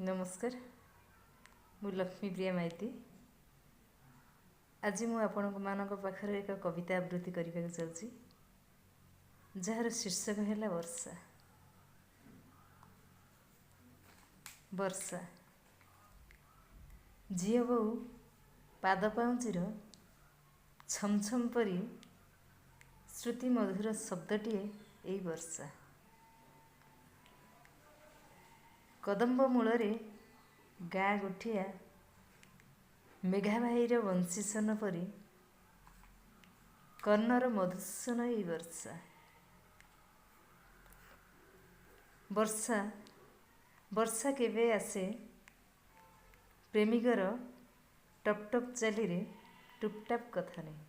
ନମସ୍କାର, ମୁଁ ଲକ୍ଷ୍ମୀପ୍ରିୟା ମାଇତି। ଆଜି ମୁଁ ଆପଣମାନଙ୍କ ପାଖରେ ଏକ କବିତା ଆବୃତ୍ତି କରିବାକୁ ଯାଉଛି, ଯାହାର ଶୀର୍ଷକ ହେଲା ବର୍ଷା। ବର୍ଷା ଝିଅ ବୋଉ ପାଦ ପାଉଁଜିର ଛମଛମ ପରି ଶ୍ରୁତି ମଧୁର ଶବ୍ଦଟିଏ ଏଇ ବର୍ଷା। କଦମ୍ବ ମୂଳରେ ଗାଁ ଗୋଠିଆ ମେଘା ଭାଇର ବଂଶୀସ୍ୱନ ପରି କର୍ଣ୍ଣର ମଧୁସ୍ୱନ ଏଇ ବର୍ଷା। ବର୍ଷା ବର୍ଷା କେବେ ଆସେ ପ୍ରେମିକର ଟପ୍ ଟପ୍ ଚାଲିରେ ଟୁପଟାପ୍ କଥା ନେଇ।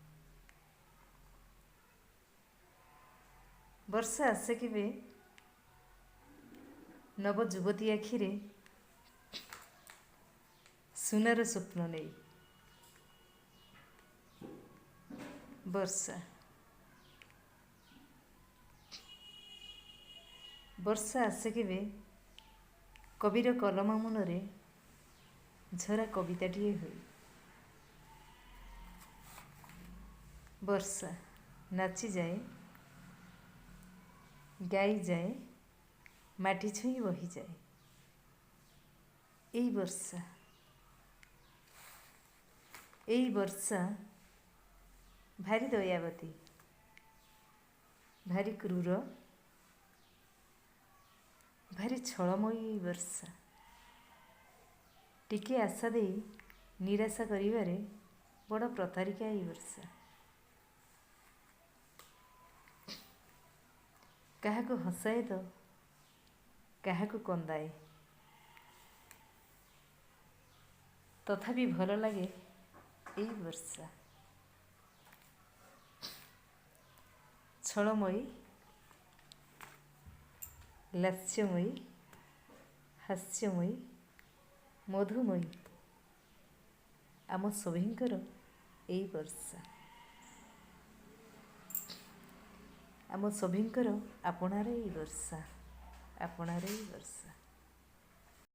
ବର୍ଷା ଆସେ କେବେ ନବ ଯୁବତୀ ଆଖିରେ ସୁନାର ସ୍ୱପ୍ନ ନେଇ। ବର୍ଷା ବର୍ଷା ଆସେ କେବେ କବିର କଲମ ମୁନରେ ଝରା କବିତାଟିଏ ହୋଇ। ବର୍ଷା ନାଚିଯାଏ, ଗାଇଯାଏ, ମାଟି ଛୁଇଁ ବହିଯାଏ ଏଇ ବର୍ଷା। ଏଇ ବର୍ଷା ଭାରି ଦୟାବତୀ, ଭାରି କ୍ରୂର, ଭାରି ଛଳମୟୀ ଏଇ ବର୍ଷା। ଟିକିଏ ଆଶା ଦେଇ ନିରାଶା କରିବାରେ ବଡ଼ ପ୍ରତାରିକା ଏଇ ବର୍ଷା। କାହାକୁ ହସାଏ ତ କାହାକୁ କନ୍ଦାଏ, ତଥାପି ଭଲ ଲାଗେ ଏଇ ବର୍ଷା। ଛଳମୟୀ, ଲାସ୍ୟମୟୀ, ହାସ୍ୟମୟୀ, ମଧୁମୟୀ ଆମ ସଭିଙ୍କର ଏଇ ବର୍ଷା। ଆମ ସଭିଙ୍କର ଆପଣାର ଏଇ ବର୍ଷା, ଆପଣାର ଏଇ ବର୍ଷା।